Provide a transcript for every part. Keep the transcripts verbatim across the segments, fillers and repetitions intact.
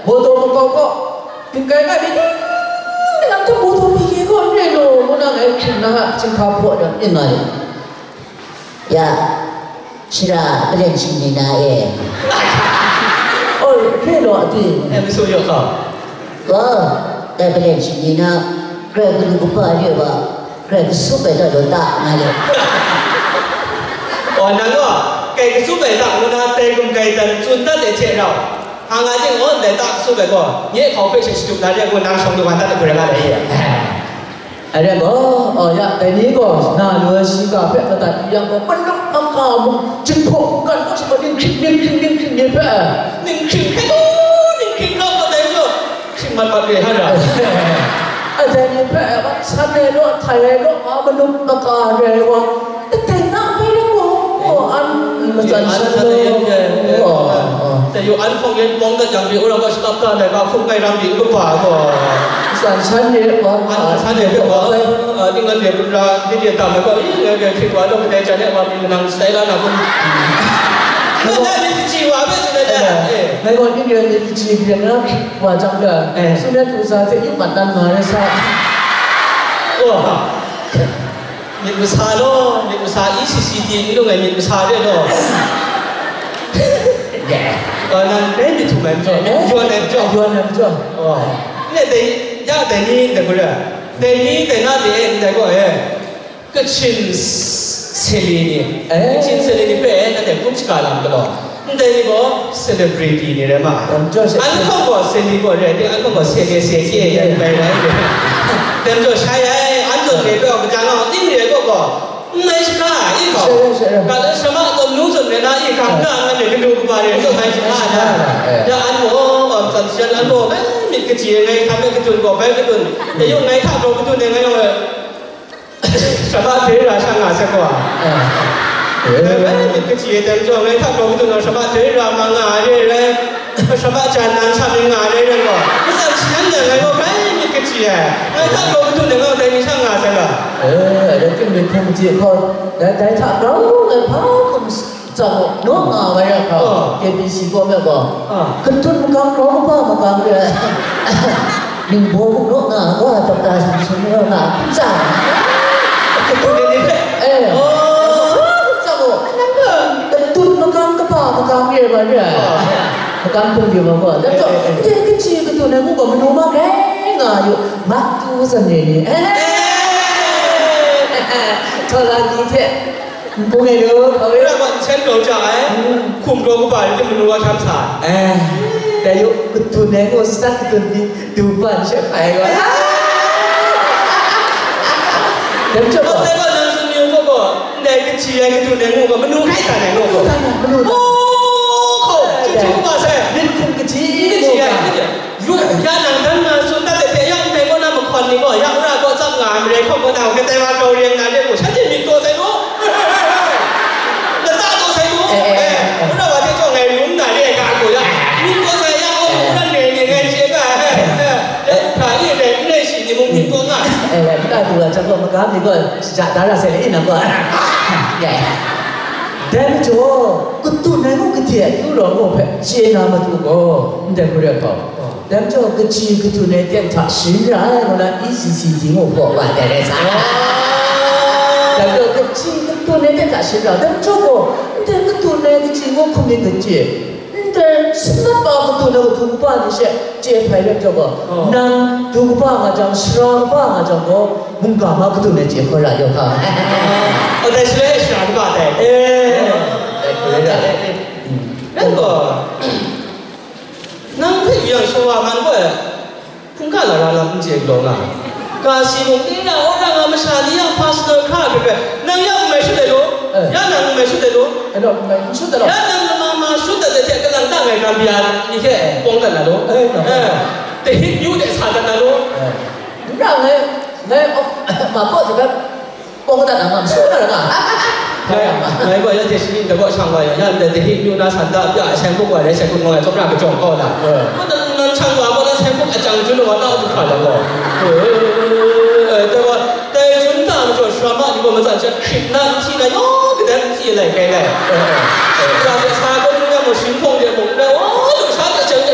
Mawtaw makau kaw, hpingkai nga myit, nang hta mawtaw pyi kau n re law, ngu na ngai hkring na a, chyinghka hpaw jang ning nga ai. Ya, shara, palen shingni na e. Oi, re law, a di? E, mi su yaw ka. Wa, dai palen shingni na, grai galu kaba re wa, grai kasup ai ta law ta, nga le. Wa, nang gaw, kai kasup ai ta, ngu na, dai gum kai dan, tsun dat ai hte rau. Hpa nga ting gaw, ndai ta kasup ai gaw, nye hkau hpe she shatup na re, ngu nang shawng lu wa dat ai hku rai nga ai. Are gaw, oh, ya, dai ni gaw, na lu ai shiga hpe madat yu yang gaw, manup maka mung, jinghpaw mungkan gaw, shi gaw, ninghkring, ninghkring, ninghkring ni hpe, ninghkring hkrai gaw, ninghkring hkrai gaw, dai gaw, shing mat mat re, hara. Ai, dai ni hpe, wan san ai law, htai ai law, nga manup maka re ai wa, Teng na bai rai gaw, oh, an matsan shan law. Tayu an hpawng yen bawng dat yang, ura gaw shakap da ai, ga hkum kai ram di n kaba gaw. Matsan shan ye, wa, an san ye, wa, ning an de kun ra, di de tam ai gaw, i, ngai de hkrit wa, dawng kadai jan e, wa, mi nang stai la na kun. Ngai gaw ni kaji wa hpe tsun ai da. Ngai gaw ni de ni kaji hpe na hkrit wa jang da. Tsun ai hku sa hte, yu mat nan nga rai sa. Wa. Myit masa law, myit masa E C C T n lung ai myit masa re law. Kaw nang dai myit htum ai majaw, myit yawn ai majaw. Yawn ai majaw. Oh. Ne dai, ya dai ni dai gaw re. Dai ni dai na de ndai gaw e. Kachin s-, seli ni. Eh. Kachin seli ni hpe e, nanhte hkum shaga lam galaw. Ndai ni gaw celebrity ni rai ma ai. Dam jaw she. An hkawng gaw seli gaw rai, ting an hkawng gaw seli seli e yan bai rai. Dam jaw shai ai, an zawn re gaw, kaja nga ning re gaw gaw, n nai shahkra ai, i hkau. Seli, seli. Ga le shama gaw nu zawn re na, i hkang na, ngan re ganu kaba re, zawn nai shahkra na. Eh. Ya an gaw, um, tsan shan an gaw, bai myit kaji e ngai hkam e kadun gaw, bai kadun. Ya yung ngai hta gaw kadun e ngai yawng e. Shama hte ra shang nga sai gaw, eh, bai myit kaji ai dai majaw, ngai hta gaw kadun gaw, shama hte ra ma nga ai re rai, shama jan nan sha myit nga ai re rai gaw, matsan shan dai ngai gaw bai myit kaji ai, ngai hta gaw kadun dai gaw dai myit shang nga sai ga. Eh, rai tim myit hkum ji hkaw, dai, dai hta grau ai hpa hkum Tsang u, naw nga ai wa yang hkra, oh, K B C kaw me gaw, ah, kadun makam grau kaba makam re ai. Ningbaw hku naw nga ai wa, Doctor Sum Sum naw nga ai, n tsang. Kadun ni ni hpe? Eh. Oh. Tsang u. Kadun makam kaba makam re ai wa re ai. Ah. Makam hpung yu ma gaw. Dan gaw, eh, eh, eh, dai kaji kadun ai ngu gaw, manu ma grai nga yu, mak tu zawn re ni. Eh. Eh. Htawra ni hte. Npu ngai lu, hpa we? Wora gaw nsen grau ja ai, hmm, hkum grau kaba rai timung, manu wa hkam sa ai. Eh, dai yu, kadun ai gaw, sat kadun ni, du ban she hpai gaw. Dai majaw gaw, dai gaw, nang tsun yu gaw, ndai kaji ai kadun ai ngu gaw, manu hkrai dan ai ngu gaw. Manu hkrai dan, manu hkrai dan. Oh, hkaw, eh, chyeju kaba sai. Myit hkum kaji, myit kaji ai, myit kaji ai. Yu, ya nang dan nga tsun dat ai hte, ya ndai kaw na mahkawn ni gaw, ya wora kaw tsap nga ai, marai hkawm kaw na, kadai wa grau ring na re gaw, shanhte myit taw sai gaw, lata taw sai gaw, eh, eh, eh, eh, eh, wora wa hte chyawng ngai rum na re ai ga gaw, ya, myit taw sai, ya, aw, eh, wora ngai ni ngai chye ga, eh, eh, eh, hpa ni rai, n rai shi ni mung myit taw nga. Eh, eh, n ta du ga, chyawm gaw, magam ni gaw, shaja da ra sai le, i nang gaw. Ya. Dai majaw, kadun ai mung gade a yu rau gaw hpe chye na matu gaw, ndai hku rai hkau. Dai majaw, kaji kadun ai ten hta sharin ra ai ngu na E C C T ngu hpaw wa dai rai sa. Dai majaw, kaji kadun ai ten hta sharin ra, dai majaw gaw, ndai kadun ai kaji ngu hkum myit kaji, ndai sanat pa kadun ai kahtum kaba ni she chye hpai rai majaw gaw, oh, nang du kaba nga jang, sara kaba nga jang gaw, mungga ma kadun ai chye hkawra yawng hka. Oh, dai shaloi shara kaba dai. Eh. Dai hku rai ra. Nang gaw, nang hpe yu yang shawa man gaw, hkungga lara lam n chye galaw nga. Ga si mung, tinang wora nga masha ni yang pastor hkra hkrit hkrit, nang ya n mai shut ai law, eh, ya nang n mai shut ai law, eh, no, n mai shut ai law, ya nang lama ma shut dat ai hte kalang ta ngai Gambia ni hte pawng dat na law, eh, no, eh, dahik yu de sa dat na law. Eh. N ra ngai, ngai, oh, ma kaw hte bai, Pawng dat na nga, masu na ra nga. Ngai, ngai gaw ya hte shaning da gaw shang wa yang, ya ndai dahik nyu na san da pya ai, sai hpuk wa rai, sai hpuk ngawai, tsawmra kajawng kau na. Eh. Kaw na nang shang wa gaw, na sai hpuk ajang jun wa na du hkra da gaw. Eh, dai wa, dai jun da majaw, shara ma ni gaw matsan sha hkrit na, n hti na, yawng gadan n hti ai lai kai ngai. Eh, eh, eh. Ga de sa gaw, nung ya mung, shin hpawng de mung, dai wa, lusha de shang de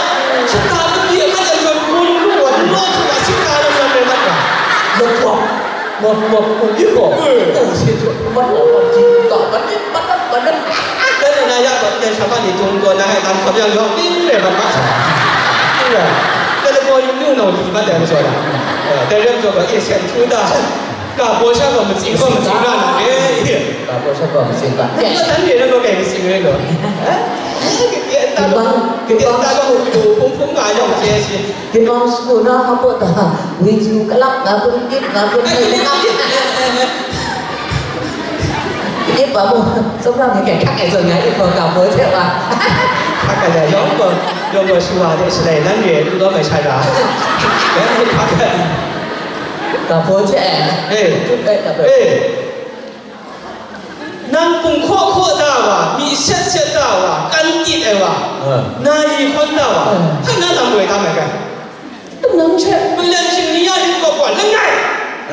Shata mali a mat ai zawn, bun lu wa, lu hkru wa, sika lam lam rai mat ga. Lawp wap, wap wap, wap yu gaw. Eh. Oh, se zawn, mat wap wap ji, ga, mat mat, mat mat, mat mat. Dan na ya ba, dan shama ni tung gaw, na hai tam hkawm yang yawng ting rai mat mat. Ting rai. Dan gaw yu nu nau li mat ai zawn. Eh, dan ram zawn ga, eh, sian htu da. Ga baw sha gaw matsing gaw matsing ra na re. Ga baw sha gaw matsing ga. Nang gaw dan re nang gaw kai matsing re gaw. Kade ta gaw, kade ta gaw, hpung hpung nga yawng chye shi. Kibang sku na nga baw ta, wi ju kalak nga bun dip nga bun dip nga. Dip ba mu, sumra mi kai hkak ai zawn nga dip gaw ga baw hte wa. Hkak ai zawn yawng gaw, yawng gaw shu wa de shalai nan re, lu gaw mai sha ra. Hkak ai. Ga baw hte. Eh. Tut ai ga baw. Eh. Nang hpung hkaw hkaw da wa, mi shet shet da wa, kan tit ai wa, Ah. na yi hkawn da wa, Ah. hpa na lam woi tam ai ga. Nang hte. Malyan shingni ya yu kawp wa, langai!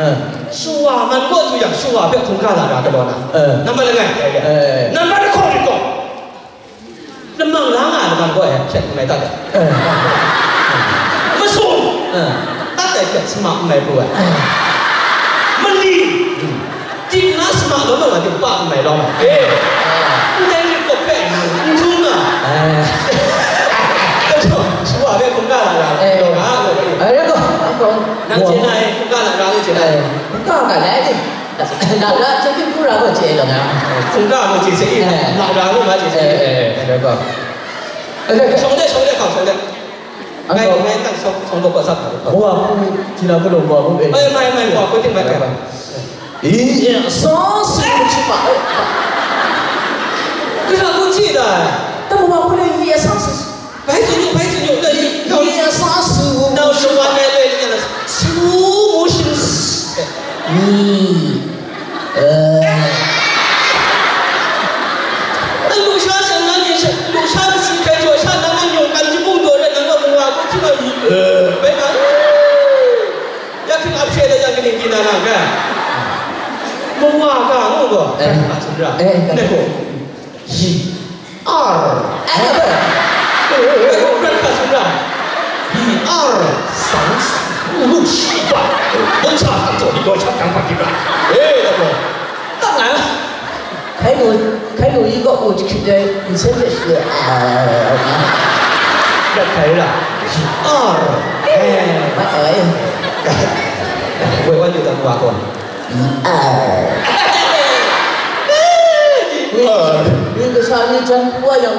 Ah. Shawa man kaw du yang, shawa hpe hkungga lara galaw na. Ah. Nambat langai. Eh. Nambat lahkawng yu gaw. Lamang la nga ai lamang gaw e, hpyen n mai dat ai. Eh. Masum! Eh. Dat ai hpyen sama n mai pru ai. Eh. Mali! Dik na sama lawm ai wa, dik pa n mai lawm ai. Eh. Ndai lit gaw hpe n htum nga. Eh. Shawa hpe hkungga lara, eh, galaw nga, galaw nga. Eh, rai gaw, rai gaw. Nang chye na e, hkungga lara ngai chye na e. Eh, hkungga ga lai ni. Lara chye hpyi hpung ra gaw chye law nga. Hkungga gaw chye se i, eh, lara gaw ma chye se i. Eh, eh, eh, rai gaw. Eh, rai gaw. Shawng de, shawng de, hkau shawng de. Ngai, ngai, nang shawng, shawng gaw gaw sap hkau. Wa hpu, ji na gaw law wa hpu e. Eh, mai, mai, wa hpu ting mai, mai. Ih, eh, sa si hpu chi ma, eh. Kaja hpu chi da. Ta wa hpu le, ih, eh, sa si. Bai tsun yu, bai tsun yu, dai yu, dai yu. Ye sa su wu. Nau shingwan rai loi ni na, su wu shing s-, ni, eh. Nang lusha sha nang ye sha, lusha masi hkrai jaw sha nang, nang yawng kan jahpung daw rai, nang gaw mungwa hku hti nga yu, eh, bai nga, eh. Ya hkring ap she de, ya kaning di na nang, eh. Mungwa ga ngu gaw, eh, hkrai hkra tsun ra. Eh, eh. Ndai gaw. Yi, ar. Eh, apa? Eh, eh, eh, rat hkra tsun ra. Yi, ar, sang, si, ru, shi, bat. Bawng sha, hkang jaw, li gaw, shap, dang, hpa, di, ra. Eh, rat gaw. Tang ai. Hkai lu, hkai lu, yi gaw, u, jahkrit ai, nsen hte shi, ah, rat hkai ra. Yi, ar. Eh. Mat ai. Woi wan yu dan wa gaw. Wi, wi kasha ni jan hpung wa yang,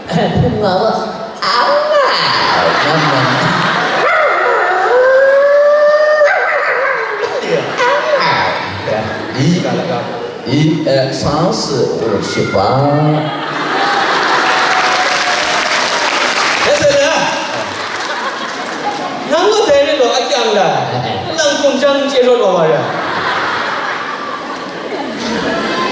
hpung nga wa. Aw, nga. Nang, nang. Di, ka la ka. 一二三四五七八。 That's it, yeah. Nang gaw dai rai gaw, a kyang la. Nang hkum jang chye rawt wa wa ya.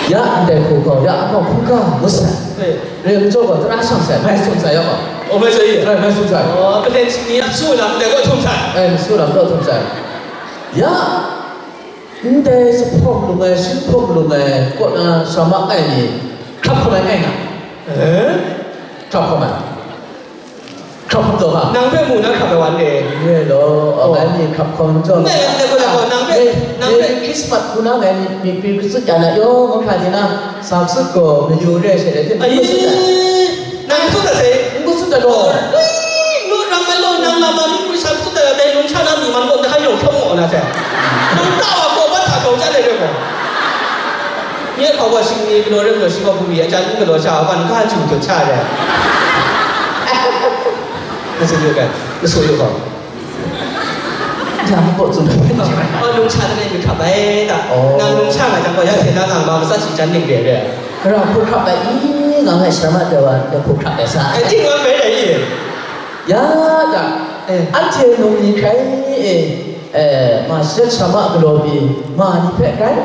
Ya ndai hku gaw, ya a gaw hku ga ngut sai. Rai majaw gaw, tara shang sai, mai sum sai ya gaw. O, mai sai. Rai, mai sum sai. O, palen shi ni a su lam dai gaw htum sai. Ai, su lam gaw htum sai. Ya, ndai jahpawm lung ai, shinhpawm lung ai, kaw na shama ai ni, hkrap hkam ai ai nga. Eh? Hkrap hkam ai. Hkrap hkam taw ga. Nang hpe mu na hkrap ai wan e. Ye law, oh, ngai mi hkrap hkam jaw. Ndai, ndai, gaw, gaw, nang hpe, nang hpe. Christmas hku na ngai mi, mi, mi, Christmas ya na, yo, ngu hkra di na, sa sut gaw, mayu re she le, tin, ai, ngu sut ai. Nang sut ai se. Ngu sut ai law. Ui, nu rang ai law, nang na ma mi, Christmas sut ai, dai nung sha na mi man gaw, ndai yawng hkawm gaw na se. Nang ta wa gaw, bat hta gaw, ja le re gaw. Nye hkau gaw, shing ni galaw re galaw, shing gaw, bungli a jan n galaw sha, ban ga ju kyut sha re. Na tsun yu ga, na tsun yu gaw. Yang kok tsun. Oh, nung sha tane mi hkrap ai ta. Oh. Nang nung sha nga jang gaw, ya hte na ngang ma matsat shi jan ning re re. Gara hku hkrap ai i, nga ngai sara ma de wa, de hku hkrap ai sa. Ai, ting wan bai dai i. Ya ta. Eh. Anhte nung ni hkrai e, eh, ma shet sara ma galaw pyi, ma ni hpe grai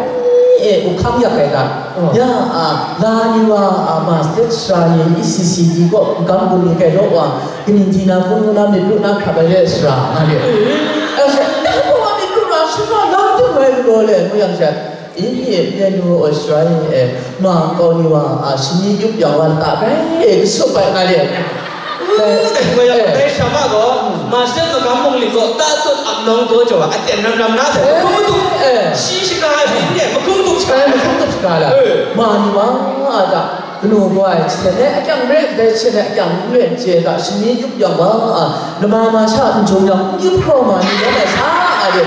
e, u hkang yak ai ga, oh, ya, a, la ni wa, a, ma shet sara ni, E C C D kaw, n-, gam gun ni hkrai law wa, kaning di na, hpung na, myit lu na, hkrap ai re sara, nga re. Mm. Eh, she, dai gaw wa myit lu na, shing na, la de wai galaw le, ngu yang she, Imi e, Myen nu Australia e, ma nkau ni wa, a, shani yup yang wa lata bai e, kasup bai nga le. Dai, dai, dai shama gaw, ma sha magam mung ling gaw, ta tut ap nawng taw jaw, aten ram ram na sai, eh, mahkung madup, eh, shi shaga ai myit ni e, mahkung madup shaga, eh, mahkung madup shaga la. Eh. Ma ni wa, a, ta, kanu gaw ai, hten e akyang re, dai hten e akyang re, chye ta, shani yup yang wa, a, lama ma sha n jung yang, n yup hkraw ma ni, ya mai sa, a, de.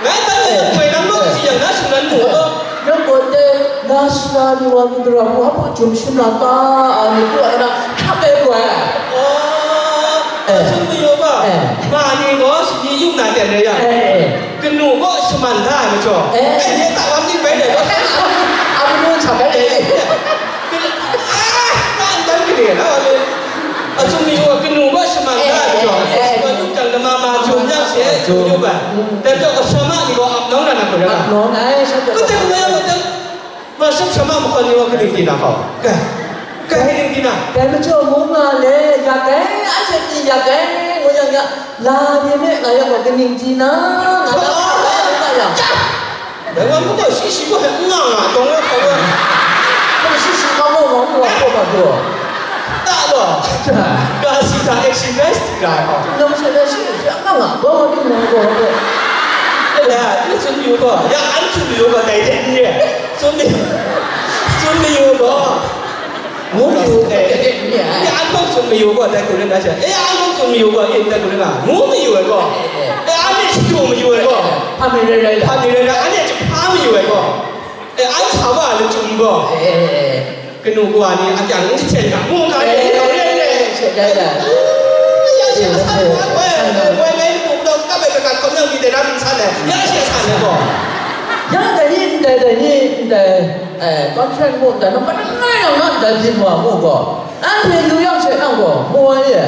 Ngai hpa nang koi nang naw kaji yang na shingran mu gaw? Nang gaw ndai na sara ni wa mi gara hku hpa jum shim na ta, a, mi ku ai na, hkap ai gaw ai. Oh, eh, a sum mayu gaw, eh, ma ni gaw shani yung na ten rai yang, eh, eh, kanu gaw shaman da ai majaw, eh, eh, nye ta lam ning bai dai gaw, eh, a, a, a, a, a, a, Kanu, ah, ka ntan kade na wa le. A sum mayu gaw, kanu gaw shaman da ai majaw, eh, eh, eh, shaman yup jang, lama ma jum yang she, eh, jum yup ai. Mm. Dai majaw, shama ni gaw ap nawng na na hku rai na. Ap nawng ai, sha, kate hku rai na, ma sham shama mahkawn ni gaw kaning di na hkau? Kai, kai kaning di na? Dai majaw, mu nga le, yak ai, anhte pyi yak ai, ngu yang ya, la ni me, nga yang gaw kaning di na, nga na, oh, nga yang. Dai wa, ngu gaw, shi shi gaw hpe n nga nga, dawng wa hkau wa. Hpe shi shi ma gaw, ma gaw, ma gaw, ma gaw. Ta gaw. Ga si hta exercise di ra ai gaw. Nang she dai shi, shi a nga nga, dawng wa di nang gaw, gaw. Ya da, ni tsun yu gaw, ya an tsun yu gaw, dai de n ye. Tsun mi, tsun mi yu gaw. Ngu mi yu, eh, eh, eh, eh, eh. Ya, an hkawng tsun mayu gaw, dai hku ring na she. Eh, ya, an hkawng tsun mayu gaw, eh, dai hku ring na. Ngu mayu ai gaw. Eh, eh, eh. Eh, an e shadu mayu ai gaw. Eh, eh, eh. Hpa mi rai rai la. Hpa mi rai rai, an e jahpa mayu ai gaw. Eh, an sa wa ai lachyum gaw. Eh, eh, eh, eh. Kanu kawa ni a kyang n jahten ga, mu ga, eh, eh, eh, eh, eh, eh, eh, eh. Ah, ya, shi a san, eh, eh, eh, wai, eh, wai, wai, wai, wai, kap ai kakan hkawm yang mi dai na mi san ai. Ya, shi a san ai gaw. Ya, dai ni, dai, dai ni, dai. Eh, contract mu ndai, nang madan ngai nang na ndai byin wa mu gaw, anhte yu yang she nang gaw, mu ai e.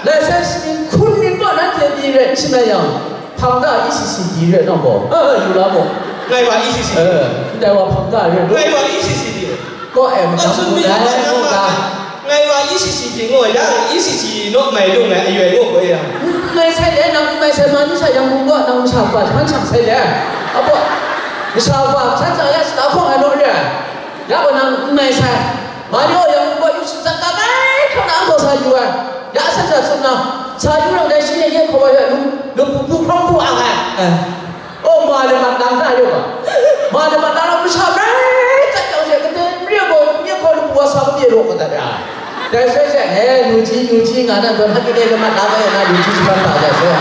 License ni hkun ni gaw nanhte pyi re n shangai yang, hpang da E C C D re nang gaw, eh, yu la mu. Ngai wa E C C D. Eh, ndai wa hpang da re lu. Ngai wa E C C D. Kaw e, madan mu dai, mu ga. Ngai wa E C C D ngu yang, E C C D naw mai lung ai ayoi ngu hkoi yang. N mai sai le, nang n mai sai, ma ni sa yang mung gaw, nang masha wa hkan shang sai le. Apo, masha wa hkan shang ya shata hkawng ai naw re ai. Ya gaw nang n mai sai. Ma ni gaw yang mung gaw, yu shingtsang ga bai hkra na, an gaw sa yu ai. Ya a san sha tsun na, sa yu rang dai shi ne ye hkaw wa ya, lu, lu pu pu hkrawng pu ang ai. Eh. O, ma le mat dang hta yu ga. Ma le mat dang masha rai tat yang she, kate mare gaw, nye hkaw lu wa sa kabye raw kau dat ai. Dai soi she, he, lu ji, lu ji, nga na, dawt hta kade le mat dang ai, nga lu ji shaban ta dai soi.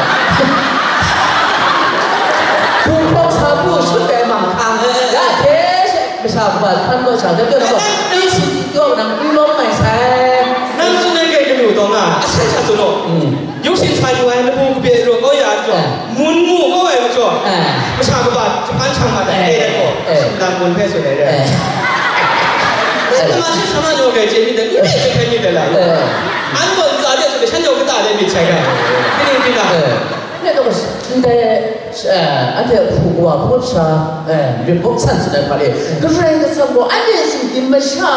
Hpung hpawng sa bu shut ai manghkang, ya hte she masha kawa hkan kaw sha, dai gaw, nang gaw, nang si di gaw nang n lawm mai sai. နန်းစွန်းနဲ့ ဂိတ်ကနူတော်က အဆက်ချက်ဆိုတော့ Mm. ရုပ်ရှင်ဆိုင်ဝိုင်း နပူကပြည့်လို့ ကောင်းရာကြောင့် အဲ မွန်းမှု ကောင်းရာကြောင့် အဲ မချာကပါ ဂျပန်ချောင်းမှာ အဲ တကယ်တော့ အဲ ရှင်သာမွန်းဖဲဆိုနေတယ်။ အဲ အဲ ဒီမှာ ဆက်ဆံမလို့ ကဲ ကျေးဇူးတင်တယ်။ ဒီနေ့ ဆက်ဆံနေတယ်လား။ အဲ အန်ကော စားတဲ့ဆိုတဲ့ ရှမ်းကျော်ကတားလည်း မြင်ဆိုင်က ဒီနေ့ ဒီက အဲ Nya dawk, ndai, eh, anhte hpung wa hpawt sha, eh, rit bawk san tsun ai hpa e, Karai Kasang gaw anhte singgyim masha,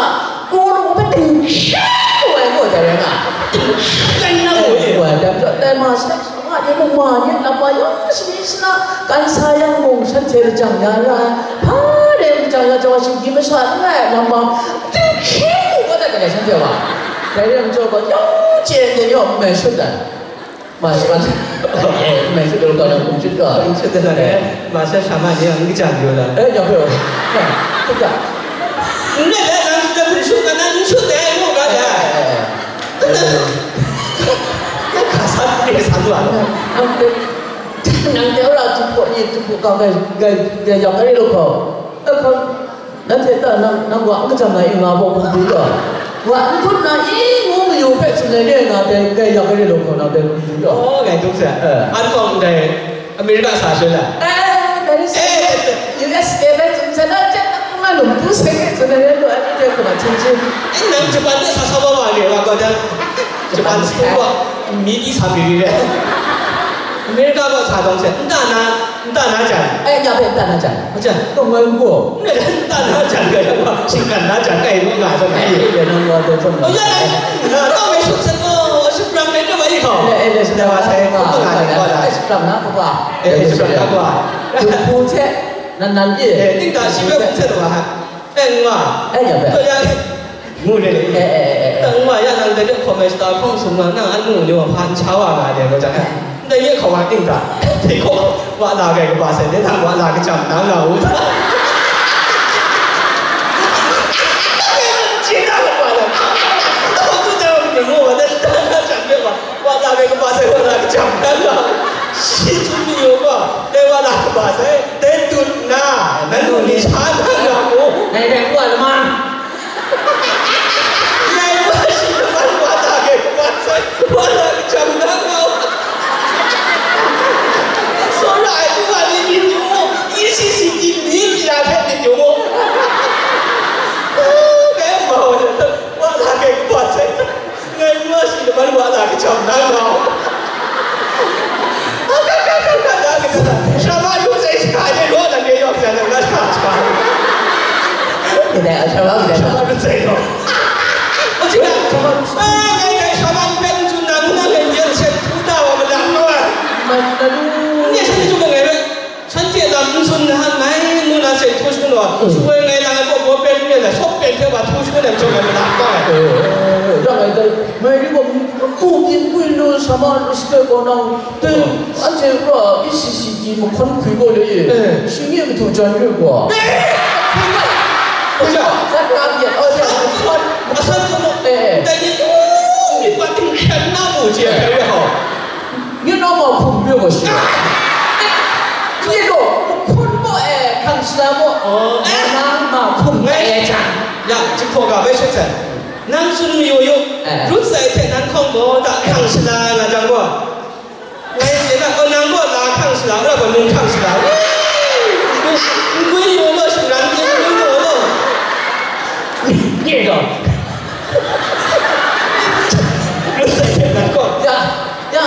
kawlung hpe dinghkyen lu ai gaw dai rai nga, dinghkyen na gaw e. Wa dai majaw, dai ma shana, shana de mung ma ni lam wa yawng shani shana, kan sa yang mung, shanhte lajang ya ra ai, hpa de mung lajang ya, jaw singgyim masha n rai ai lam wa, dinghkyen lu wa dat ai shanhte wa. Dai rai majaw gaw, yawng chye ai hte yawng n mai shut ai. မရှုံးဘူး။ အဲ မရှုံးဘူး။ မရှုံးဘူး။ မရှုံးဘူး။ အဲ မရှုံးဘူး။ အဲ ညောင်ပြော။ ဟုတ်ကဲ့။ နည်းလည်း နန်းစွန်းက မရှုံးဘူး။ နန်းစွန်းက အဲ အဲ အဲ အဲ ခါစားနေစားလို့။ နန်း နန်းပြောတာ သူ့ကို သူ့ကို ကောင်းတယ်။ ကဲ ကဲ ရောက်တယ်လို့ ခေါ်။ အခု Nanhte ta nang, nang wa n kajam na i nga baw hkum bun gaw, wa n hkut na i ngu mayu hpe tsun ai re ai nga dai, dai yak ai re law hkaw na dai hkum bun gaw. Oh, ngai dum sa. Eh. An tawng dai America sa shawng la? Eh, dai sa. Eh, U S A bai tsun sa na, jet na nga lum tu se ke tsun ai re law, ai re hkrum a chyeju. Eh, nang Japan de sa sa wa wa re wa gaw dan. Japan school gaw, mi di sa mi re. America gaw sa dawng se, n ta na, n ta na jan. Eh, ya bai n ta na jan. A jan. Dawng ngai n gaw. N ta na jan ga ya ba, shing kan na jan, ai, n nga dawng ai. Eh, ya nang gaw dawng dawng. Oh, ya, na, na, dawng ai shut sen gaw, shut prang rai dawng ai gaw. Eh, eh, shut prang na gaw. Eh, shut prang na gaw. Eh, shut prang na gaw. Pu che, nan nan ye. Eh, ning ta shi bai pu che dawng ai. Teng wa. Eh, ya bai. Ngu ni le. Eh, eh, eh, eh, eh. Teng wa ya nang dai de hkawm ai shata hkawng sung nga, nang a nu ni wa hpa n sha wa nga de, ngu jang, eh. Ndai ye hkawm wa ting ta. Dai hkawm wa la gai kaba sai, dai hta wa la kajam na nga u. Chin na wa la. Tau tu dai wa ni ngu wa, dai hta na jam de wa. Wa la gai kaba sai, wa la kajam na nga. Shi tu ni yo ba, dai wa la kaba sai, dai tut na, nan lu ni sha na nga mu. Dai dai wa la ma. Dai wa shi na man wa la gai kaba sai, wa la kajam na nga. So la ai tu wa ni ni tu mu, i si si ti ni ni la te ni tu mu. Dai ma wa la, wa la gai kaba sai. Ngai n wa shi laman wa la kajam na nga. Sha ma yu sai shaka de lo na de yawk ya na sha sha. Gidai a sha ma gidai. Sha ma yu sai lo. O, sha ma. Ai, ngai, ngai, sha ma n pen tsun na, ngu na ngai yen shen hkru da wa ma dang ma. Ma, ma lu. Nye shen tsun ngai bai. Shanhte lam n tsun na, ngai ngu na se hkru shangun wa, mm, shawoi ngai lang ai kaw, baw pen n yen ai, shawp pen hte wa hkru shangun ai, majaw ngai malak bang ai. Eh, eh, eh, eh, ya ngai dai, ngai ri gaw, mu byin byin lu, sa ma respect gaw nang, dai, anhte ra, E C C G mahkawn hkwi gaw le, eh, shi nye madu jan re gaw. Eh, hkwi gaw. Hkwi gaw. Sa ka byin, oh, sa, sa, sa, sa, eh, eh, dai ni, oh, myit wa ting hkyen na mu chye ai hpe re hkau. Nye nau ma hkum re gaw shi. Nye gaw, mahkawn gaw e, hkrang shara gaw, oh, eh, nang ma hkum gaw e jang. Ya, jahpaw ga bai shut sai. Nang tsun mayu yu, eh, rut sai hte nan hkawng gaw, da hkrang shara nga jang gaw. Ngai hte na, oh, nang gaw la hkrang shara, ra gaw nung hkrang shara. N gwi yu law, shingran n gwi yu law. Nye gaw. Rut sai hte nan gaw. Ya, ya.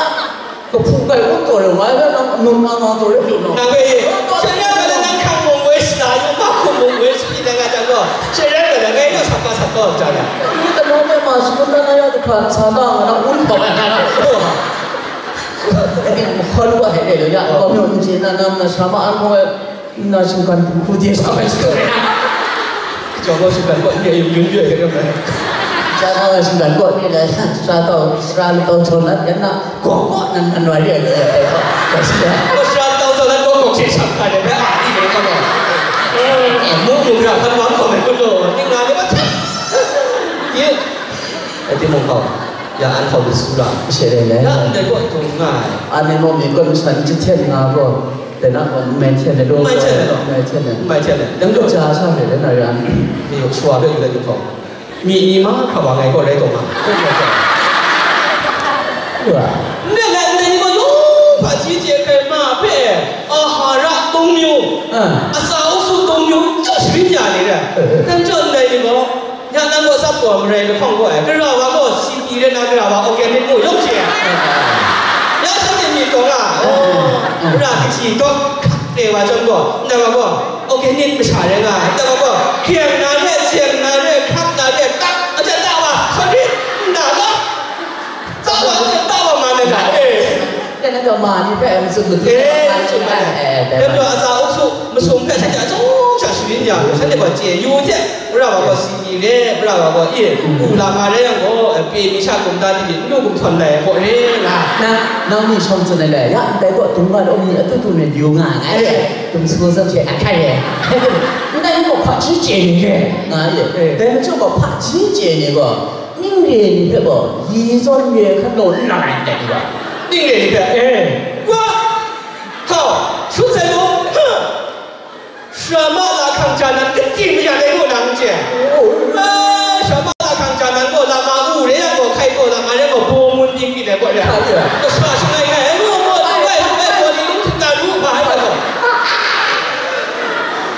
Kahpu kai wun taw rai wa, nang nung nang nang taw rai lu nau. Nang e, sha rai wa na nang hkrang mung woi shada yu, ma hkum mung woi shapyi na nga jang gaw, sha rai wa na ngai naw sap pa sap taw jang ya. Ni kanu mai ma shangun dan na ya jahpa nsa na nga na wun taw ai na na. Ani mahkawn wa hte le lo ya, kawmyawm n chye na, nang na sa ma an hkawng ai. Nna shinggan hku hku de sa ai shi. Chyawm gaw shinggan kaw ni e yun yun yun yun yun. Sha gaw shinggan kaw ni le, sara taw, sara lataw taw nat yan na, gaw gaw nan nan wa re ai. Gaw sara lataw taw nat gaw gaw hkye shang hkra de, bai a ni de gaw gaw. Eh, mu mu gra hkan wang gaw me kun gaw, ning nga de ba hte. Ye. Ai timung gaw, ya an hkaw lu su ra, mashe re le. Ya ndai gaw dung nga ai. An e gaw mi gaw masan jahten nga gaw. Dai na gaw n mai hten ai law, n mai hten ai law, n mai hten ai. N mai hten ai. Dang gaw ja sha hpe rai na ran. Ni yawng shawa hpe yu dat yu hkawng. Myi ni mahkra wa ngai gaw rai taw nga. Wa. Ndai lai ndai ni gaw yawng hpaji chye hkrai ma hpe, ahara tungmyu, ah, atsa uksu tungmyu, yawng sharin ya ni re. Eh, eh. Dang jaw ndai ni gaw, Ya nang gaw tsap gaw marai lahkawng gaw ai, gara wa gaw C P rai na gara wa organic mu yawng hte ai. Ya shanhte myit gaw nga, oh, gara kaji gaw hkak re wa chyawm gaw, nang wa gaw organic masha rai nga ai, nang wa gaw hkyeng na re, seng na re, hkak na re, tak, aja ta wa, sorry, nna gaw, ta wa, ta wa ma na ga, eh. Dai na gaw ma ni hpe n tsun matu, eh, n tsun ai. Eh, dai. Dai majaw, atsa uksu masum hpe shanhte a chyawm sha sharin ya, shanhte gaw chye yu hte, Pra wa gaw si ni re, pra wa gaw, e, u la ma rai yang gaw, e, pye mi sha kum ta di di, n lu kum htawn lai ai gaw re nga. Na, nang ni shawng tsun ai le, ya ndai gaw, dung nga, um ni, atu tu ni, yu nga, nga ye. Dung su sam she, a, hkai ye. Ndai ni gaw, hpaji chye ni re, nga ye. Eh. Dai majaw gaw, hpaji chye ni gaw, ning re ni hpe gaw, yi zawn re hkan law n na ai ndai ni gaw. Ning re ni hpe, eh, wa, hkau, shut sai gaw, huh. Shama la hkang ja nan, kating maya dai gaw nang n chye. Oh. Ah, shama la hkang ja nan gaw, lama u re yang gaw, hkai gaw, lama re gaw, baw ngun ting byin ai gaw re. Hkai re. Kasha shangai ngai, ai, mu, mu, lu ai, lu ai, gaw ni lung htit na lu hpa ai gaw.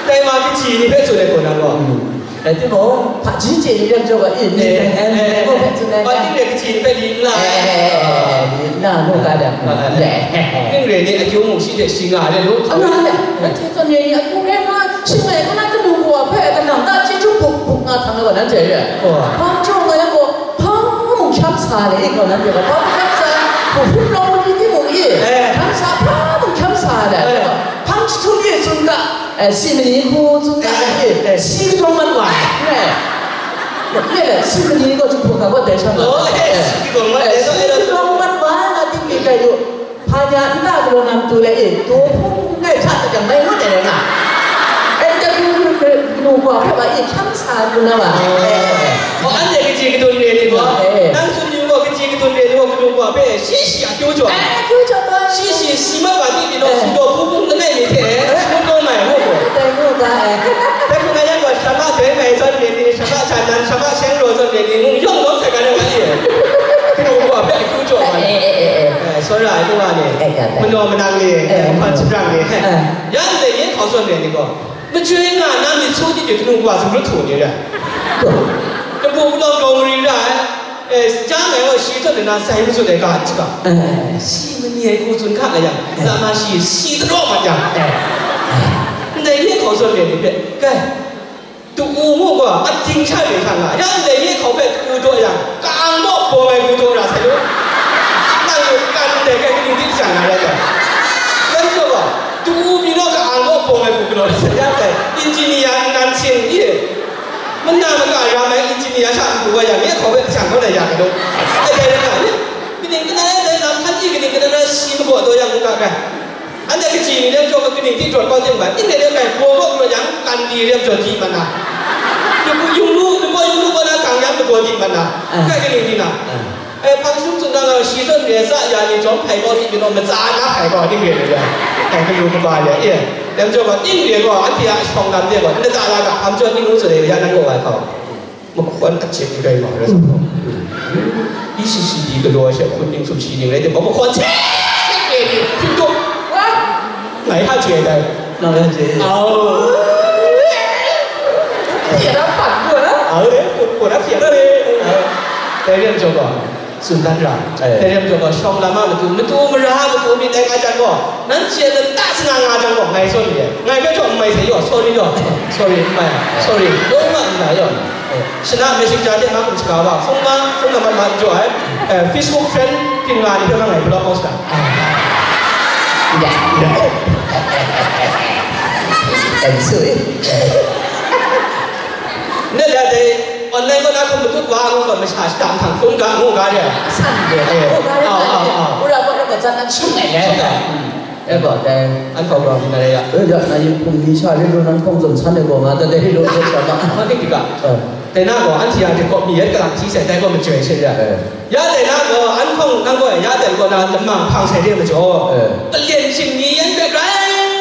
Dai ma kaji ni hpe tsun ai gaw nang gaw. Hmm. Rai timung, hpaji chye yu yang jaw ga, i, mi, eh, eh, eh, eh, hpe tsun ai. Hpa ting re kaji ni hpe li n la ai. Eh, eh, eh, eh, eh, li n la, mu ga dang. Ah, ah, ah. Ning re ni akyu mung shi hte shi nga ai lu. Nga ai, rai timung, rai timung, rai timung, shi ngai, ngai, kanu kawa hpe, kanang ta chyeju buk buk nga htam ai gaw, nanhte re. Oh. Hpa majaw nga yang gaw, hpa mung hkyam sa le, gaw, nanhte gaw, hpa mung hkyam sa, hpa hpung rawng mali timung i, eh, hkyam sa, hpa mung hkyam sa le, eh, hpang jahtum ye tsun ga, eh, si mani hku tsun ga, eh, eh, eh, si kadawng mat wa, eh, eh, si mani gaw jahtum ga, gaw dai sha nga, oh, eh, eh, si kadawng mat, eh, si kadawng mat wa, nga ting ting kai yu. Hpa nya nta galaw na matu le, e, daw hpung ngai hta jang mai ngut ai rai nga. E, ndai hpung hpung hpung hpung hpung hpung hpe wa, e, hkyam sa lu na wa. E, e, e. Oh, anhte kaji kadun re ni gaw, e, e, nang tsun yu gaw, kaji kadun re ni gaw, kadun gaw hpe shi shi a kyu jaw. E, kyu jaw ma. Shi shi si mat wa ni, ni gaw, e, si gaw hpung hpung langai mi hte, e, si ngut kau mai ngut gaw. Dai ngut ga, e. Dai hpung ga yang gaw, shama doi mai zawn re ni, shama hta nan, shama sheng raw zawn re ni, ngu yawng yawng sai ga rai wa ni. Kadun gaw hpe a kyu jaw ma. E, e, e, e, e. Eh, tsawra ai nu wa ni, eh, ya, ya, manaw manang ni, eh, eh, hpan shangrang ni, eh, ya ndai nye hkau zawn re ni gaw, machyoi nga na myit su di de kanu wa sumru htu ni re. Kabu galaw gawng mari ra ai, eh, ja ngai gaw shi zawn de na sai mazut ai ga n chyu ga. Eh. Shi mani ai hku tsun hka ga yang, eh, na ma shi, shi taraw mat yang. Eh. Ndai nye hkau zawn re ni hpe, kai, Tu-u mu gaw, ating sha de hkang nga, ya ndai nye hkau hpe tu-u daw yang, ka-ang gaw bawng ai hku daw ra sai lu. Nang gaw kan ndai kai kaning di shang na rai ai. Yan gaw, tu-u mi naw ka-ang gaw bawng ai hku galaw ra sai, ya ndai, engineer nnan sing i, mana maka ram ai engineer sha n du wa yang, nye hkau hpe shang kau na ya ga daw. Ai dai rai nga, kaning kaning rai dai lam hkan di, kaning kaning rai si magaw daw yang, n ga rai. Anhte kaji ni nem jaw kaning di jawn kau ting bai, ning de nem bai, baw baw galaw yang, kan di nem jaw di mat na. Yung lu, yung lu, yung lu, kaw na kang yang, lagaw di mat na. Ah. Kai kaning di na. Ah. Eh, hpang sum tsun na, shi zawn re sa ya ni jawm hpai gaw, di byin gaw, matsa na hpai gaw, ning re re ya. Kai kalu kaba re, eh. Nem jaw gaw, ning re gaw, anhte a shawng lam de gaw, nta la ga, hkam jaw ning lu tsun de, ya nan gaw wa hkau. Mahkawn a chye rai wa rai sa. E C C D galaw ai she hpun ning sumshi ning rai timung, mahkawn hte hte ni hpun tup. Ngai hta chye dai. Nang hta chye. Au. Hpye na hpan kau na? Au le, hpun, hpun na hpye na le. Dai rim jaw gaw, tsun dan ra. Eh. Dai rim jaw gaw, shawng lam a matu, matu mara matu myit dai nga jang gaw, nan chye lata sanga nga jang gaw, ngai sorry e. Ngai hpe jaw n mai sai yaw, sorry yaw. Sorry, n mai. Sorry. Loi ma n mai yaw. Eh. Shana messenger de ma kum shaga wa, hpung ma, hpung na mat ma n jaw ai, eh, Facebook friend hpring nga ni hpe ma ngai block out sa. Ya, ya. Em sui. Ne la dai, online ko na kum matut wa ngu ko masha shata hkang hpung ga ngu ga de. San de. Eh. Ngu ga de. Au, au, au. Ura ko na ko zan an shung ai de. Shung ai. Hmm. E gaw, dai, an hkau gaw, na re ya. E ya, na yin hpung ni sha ri lu nan hkawng zawn san ai gaw, nga ta dai ri lu, dai sha ma. Ma ding dika. Eh. Dai na gaw, anhte a dai gaw, mi yan kalang hti sai, dai gaw, majoi sai ya. Eh. Ya dai na gaw, an hkawng nang gaw, ya dai gaw, na lamang hpang sai de majaw. Eh. Kalyen shing ni yan hpe rai.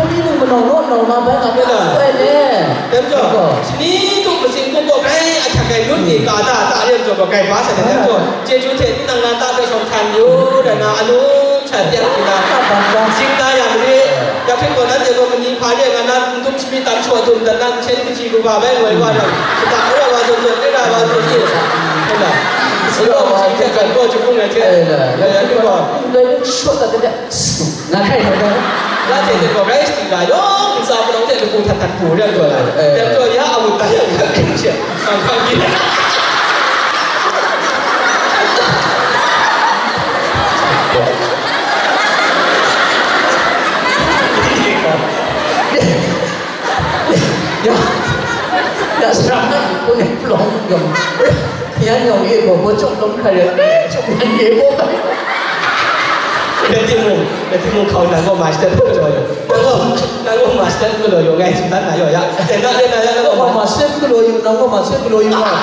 hkrai mi mung manau naw nau na bai nga Rai na. Rai ne. Dai majaw, Rai gaw. Shani tup matsing hkum gaw grai ahkyak ai lut ni ka ta, ta re majaw gaw grai ba sa ai. Dai majaw, chyeju hte tinang na ta hpe shawng htan yu, rai na, anung sha tiang hpyi na, Ka bang bang. Zing na ya mare. Ya hpring gaw, nanhte gaw mani hpa re nga na, n dum shami tam shaw dum dan na, nsen kaji kaga bai woi wa rai, shata ra wa zawn zawn, re ra wa zawn ni, hkoi na, si gaw masi hte kan gaw jahkung ai hte, Eh, la, ya, ya, hpring gaw. Dai ni shawt dat dat, nga hkai hkai hkai. Ya hte hte gaw, rai sadi ga, yawng ntsa palawng hte lapu htat htat hpu rai jaw na, Eh. Rai jaw ya a wut da ya, ya hkring she, sang hkang di. Ya, ya, sara na, ko ne plong yong. Yan yong ye ko, ko chok long kare, chok yan ye ko. Rai timung, rai timung hkau nang gaw master hpe galaw yu. Nang gaw, nang gaw master hpe galaw yu, ngai tsun dan na yaw ya. Teng na, teng na, ya, nang gaw Nang gaw ma- master hpe galaw yu, nang gaw master hpe galaw yu ma.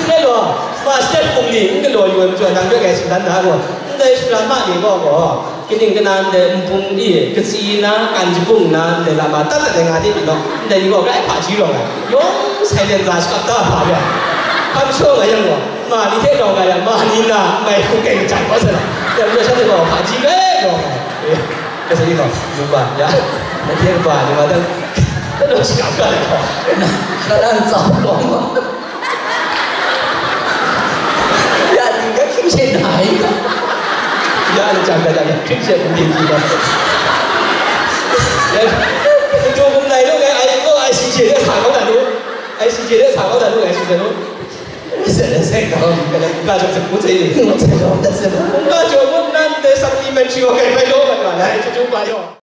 Ngai gaw, master hpung ni n galaw yu ai majaw, nang hpe ngai tsun dan na gaw, ndai sara ma ni gaw gaw, kaning kana ndai npung di, katsi na, kan jabung na, ndai lama tat tat ai nga di byin naw, ndai ni gaw grai hpaji rawng ai. Yawng silent za shakap da hpa ya. Hkam shaw nga yang gaw, ma ni hte rawng nga yang, ma ni na, mai hku kai kachat kau sa na. Yang gaw shanhte gaw hpaji grai rawng ai. Eh, kasa ni gaw, yungba, ya. Nanhte kaba, yungba dang, kanu shakap da ai gaw. Na dan tsau rawng ma. Ya, ni ga hkying she na ai. Ya, ni jang ga, jang ga, hkying she hpung hte di na. Ya, n du hkum lai lu ngai, ai, lo, ai, shi she de sa kau na lu. Ai, shi she de sa kau na lu, ai, shi she lu. Ni se de se kau, ni ga, ga jong se hpung se ni. Hpung se hpung se hpung. Hpung ga jong hpung nan de supplementary wa kai bai lo, ga, ga, lai, chu chu ba yo.